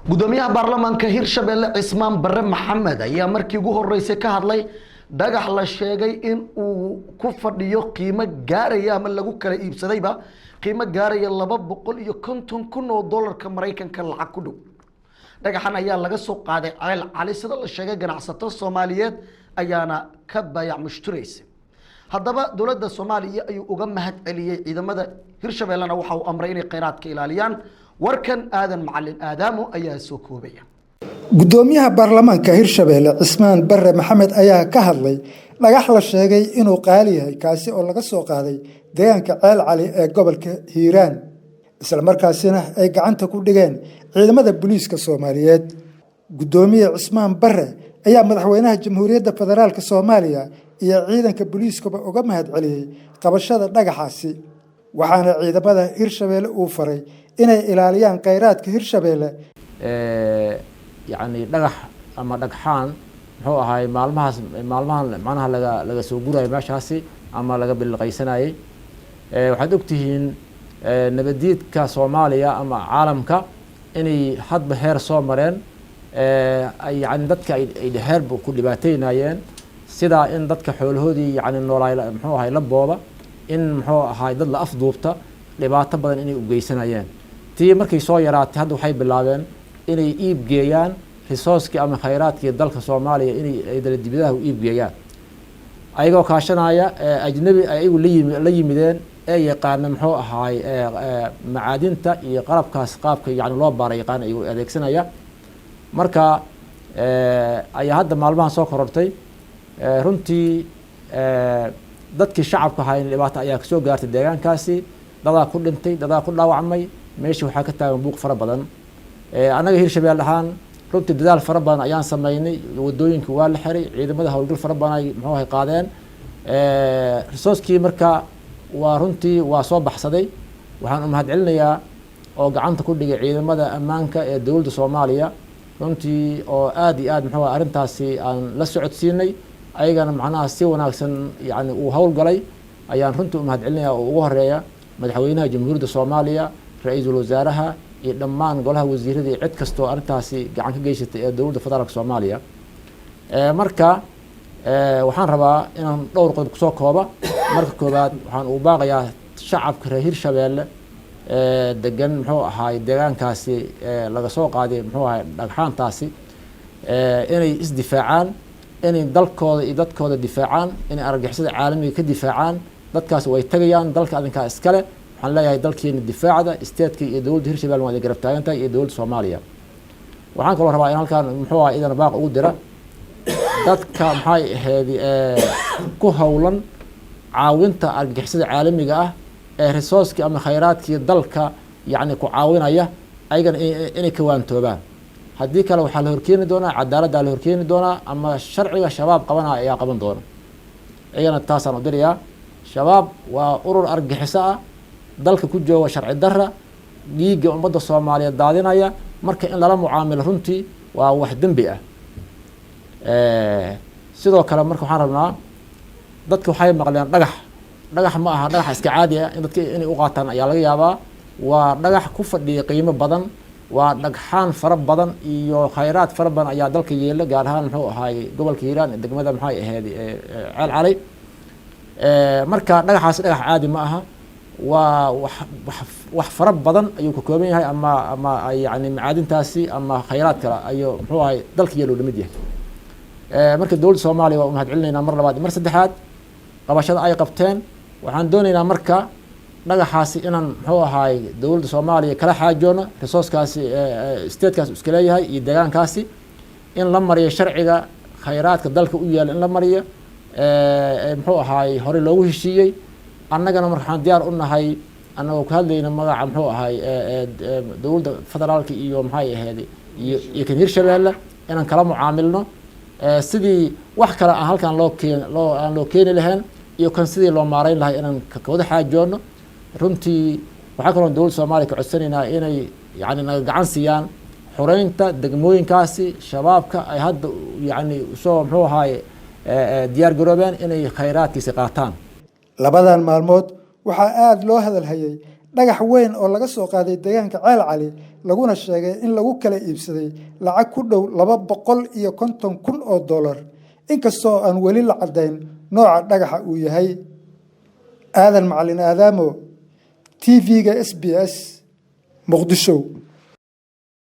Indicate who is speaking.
Speaker 1: Gudoomiyaha baarlamaanka Hirshabelle, Cismaan Bare Maxamed, ayaa markii ugu horeysay ka hadlay dhagax la sheegay in uu ku fadhiyo qiimo gaaraya, ama lagu kala iibsadayba qiimo gaaraya 250,000 oo dollarka Maraykanka lacag ku dhow. Dhagaxan ayaa laga soo qaaday Ceel Cali, sida la sheegay ganacsato Soomaaliyeed ayaana ka baayac mushturaysa. Haddaba dowladda Soomaaliya ayuu uga mahad celiyey, ciidamada Hirshabellena waxa uu amray inay kheyraadka ilaaliyaan. Warkan Aadan Macalin Aadaamo ayaa soo koobaya.
Speaker 2: Gudoomiyaha baarlamaanka Hirshabeelle, Cismaan Bare Maxamed, ayaa ka hadlay dhagax la sheegay inuu qaali yahay, kaasi oo laga soo qaaday deegaanka Ceel Cali ee gobolka Hiiraan, islamarkaasina ay gacanta ku dhigeen ciidamada booliiska Soomaaliyeed. Gudoomiye Cismaan Bare ayaa madaxweynaha Jamhuuriyadda Federaalka Soomaaliya iyo ciidanka booliiskuba uga mahad celiyey qabashada dhagaxaasi, waxaana ciidamada Hirshabeelle uu faray inay ilaaliyaan kheyraadka Hirshabeelle.
Speaker 3: Yacni dhagax ama dhagxaan muxuu ahaay maalmahaas, maalmahan macnaha laga soo gurayo meeshaasi ama laga billiqaysanayey. Waxaad ogtihiin nabadiidka Soomaaliya ama caalamka inay hadba heer soo mareen, yani dadka ay heerba ku dhibaateynayeen, sida in dadka xoolahoodii yani noolaay muxuu ahay la booba, in muxuu ahaay dad la afduubta, dhibaato badan inay u geysanayeen. Tii markay soo yaraatay, hadda waxay bilaabeen inay iib geeyaan resource-kii ama khayraadkii dalka Soomaaliya, inay ay dibadaha u iib geeyaan, ayagoo kaashanaya ajnabi ay ayagu la yimideen ee yaqaana muxuu ahaay macaadinta iyo qalabkaas, qaabka yani loo baara yaqaan, ayagoo adeegsanaya. Marka ayaa hadda maalmahan soo korortay. Runtii dadkii shacabka ahaa in dhibaato ayaa kasoo gaartay deegaankaasi, dadaa ku dhintay, dadaa ku dhaawacmay. Meesha waxaa ka taagan buuq fara badan. Annaga Hirshabelle ahaan runtii dadaal fara badan ayaan sameynay. Wadooyinka waa la xiray, ciidamada howlgal fara badan ay muxuu ahay qaadeen. Resource-kii marka waa runtii waa soo baxsaday. Waxaan u mahad celinayaa oo gacanta ku dhigay ciidamada ammaanka ee dowladda Soomaaliya, runtii oo aad iyo aad muxuu ahay arrintaasi aan la socodsiinay, ayagana macnaha si wanaagsan yani uu howlgalay ayaan runtii u mahad celinaya, oo ugu horeeya madaxweynaha Jamhuuriyadda Soomaaliya, ra-iisul wasaaraha iyo dhammaan golaha wasiirada iyo cid kastoo arrintaasi gacan ka geysatay ee dowladda federaalka Soomaaliya. Marka waxaan rabaa inaan dhowr qodob kusoo kooba. Marka koowaad, waxaan ugu baaqayaa shacabka reer Hirshabeelle degan muxuu ahaay deegaankaasi laga soo qaaday muxuu ahay dhagxaantaasi inay isdifaacaan, inay dalkooda iyo dadkooda difaacaan, inay argagixisada caalamiga ka difaacaan. Dadkaas way tagayaan, dalka adinkaa iskale. Waxaan leeyahay dalkiina difaacda, state-ka iyo dowladda Hirshabelle waa garab taagan tahay iyo dowladda Soomaaliya. Waxaan kaloo rabaa in halkaan muxuu ahay idana baaq ugu dira dadka maxay ahayd ku howlan caawinta argagixisada caalamiga ah ee resource-kii ama khayraadkii dalka yacni ku caawinaya, ayagana inay ka waantoobaan. Haddii kale waxaa la horkeeni doonaa cadaaladdaa la horkeeni doonaa, ama sharciga Shabaab qabanaya ayaa qaban doona. Iyagana taasaan u dirayaa. Shabaab waa urur argagixiso ah, dalka ku jooga sharci darra, dhiigga ummadda Soomaaliyeed daadinaya. Marka in lala mucaamilo runtii waa wax dembi ah. Sidoo kale marka waxaan rabnaa, dadka waxay maqleen dhagax. Dhagax ma aha dhagax iska caadi ah in dadka inay u qaataan ayaa laga yaabaa. Waa dhagax ku fadhiya qiimo badan, waa dhagxaan fara badan iyo khayraad fara badan ayaa dalka yeela, gaar ahaan muxuu ahaay gobolka Hiiraan, degmada maxay ahayd Ceel Cali. Marka dhagaxaasi dhagax caadi ma aha, waa wax fara badan ayuu ka kooban yahay, ama yani macaadintaasi ama khayraad kale ayuu muxuu ahay dalka yeelo lamid yahay. Marka dowladda Soomaaliya waa u mahad celinaynaa mar labaad, mar saddexaad qabashada ay qabteen. Waxaan doonaynaa marka dhagaxaasi inaan muxuu ahaay dowladda Soomaaliya kala xaajoono resource-kaasi state-kaasi iska leeyahay iyo deegaankaasi, in la mariyo sharciga khayraadka dalka u yaala, in la mariyo muxuu ahaay horey loogu heshiiyey. Annagana marka waxaan diyaar u nahay, annagoo ku hadlayna magaca muxuu ahaay dowladda federaalka iyo maxay ahayd iyo kan Hirshabeelle, inaan kala mucaamilno sidii wax kale aan halkan loo keen loo aan loo keeni lahayn iyo kan sidii loo maareyn lahay inaan kawada xaajoono. Runtii waxaa kaloo dowladda Soomaaliya ka codsanaynaa inay yani naga gacan siiyaan xoreynta degmooyinkaasi Shabaabka ay hadda yani soo muxuu ahaay diyaar garoobeen inay khayraadkiisi qaataan.
Speaker 2: Labadan maalmood waxaa aada loo hadalhayay dhagax weyn oo laga soo qaaday deegaanka Ceel Cali, laguna sheegay in lagu kala iibsaday lacag ku dhow 250,000 oo dollar, inkastoo aan weli la caddayn nooca dhagaxa uu yahay. Aadan Macalin Aadaamo, TV-ga SBS, Muqdisho.